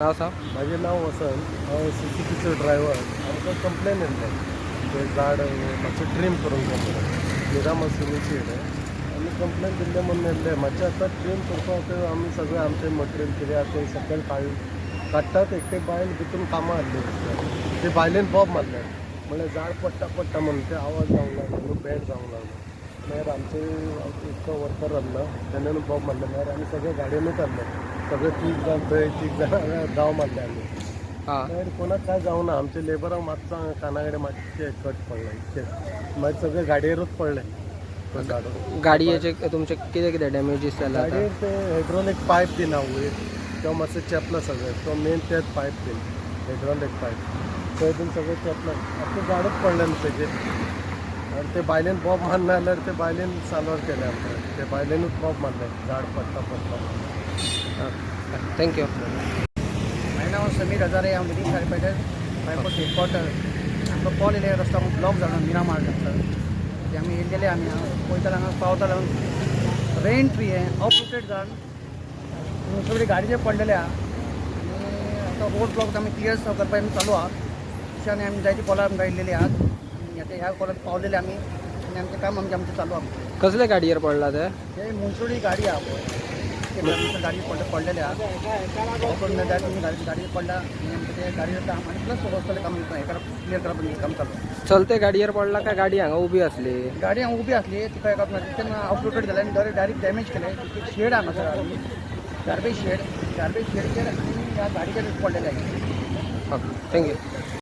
नाव सांग. म्हाजें नांव वसंत. हांव सीसीटीचो ड्रायव्हर. आमकां कंप्लेन येयल्लें, तें झाड मातशें ट्रीम करूंक जाय म्हणून मिरामार सुमीचेर. आमी कंप्लेन दिल्लें म्हणून येयल्ले. मातशें आतां ट्रीम करपाक आमी सगळें आमचें मटेरियल कितें आसा तें सकयल काडटात. एकटे बायल भितून कामां आहली दिसता. ते बायलेन बोब मारलें, म्हणल्यार झाड पडटा पडटा म्हणून. ते आवाज जावंक लागलो न्हू, बॅड जावंक लागलो. मागीर आमचे इतको वर्कर आहलो, तेणेन बोब मारलें. मागीर आमी सगळे गाडयेनूच आहले, सगळे तीग जाण थंय, तीग जाण धांव मारले आमी. मागीर कोणाक काय जावना. आमच्या लेबरांक मातसो काना कडेन मातशें कट पडला इतकें. मागीर सगळे गाडयेरूच पडले तो झाड. गाडयेचे तुमचे कितें कितें डॅमेजीस जाले आतां? गाडयेर ते हायड्रोलिक पायप बीन आहा वयर, तो मातसो चेपला सगळें. तो मेन तेच पायप बीन, हायड्रोलिक पायप थंय बीन सगळें चेपला. आतां ते झाडूच पडलें न्हू तेजेर. आनी ते बायलेन बोब मारना जाल्यार ते बायलेन साल्वार केलें आमकां. ते बायलेनूच बोब मारलें, झाड पडटा पडटा म्हणून. Thank you. म्हाजें नांव समीर हजारे. हांव leading fire fighter, fire force headquarter. आमकां कॉल येयले, रस्तो ब्लॉक जालो मिरामार हांगसर. ते आमी येयलेले, आमी पळयताले, हांगा पावताले, रेन ट्री हें अपरुटेड जावन सगळे गाडयेचेर पडलेले आहा. आनी आतां रोड ब्लॉक आमी क्लियर करपाक आमी चालू आहा. तशें आनी आमी जायती कॉलां आमकां येयलेली आहात आनी आतां ह्या कॉलाक पावलेले आमी आनी आमचें काम आमचें आमचें चालू आहा. कसले गाडयेर पडला ते? हे मुंचोडी गाडी आहा पळय, ते गाडी पडलेले आहा. ओपन जाय तुमी गाडी गाडी पडला आनी आमचें ते गाडयेर काम आनी प्लस रस्त्याचें काम हें करप, क्लियर करप काम चालू आहा. चलते गाडयेर पडला काय गाडी हांगा उबी आसली? गाडी हांगा उबी आसली, तिका एका तेन्ना अपलोडेड जालें आनी डायरेक्ट डॅमेज केलें. एक शेड हांगासर, गार्बेज शेड, गार्बेज शेडचेर आनी ह्या गाडीचेर पडलेलें. Okay, thank you.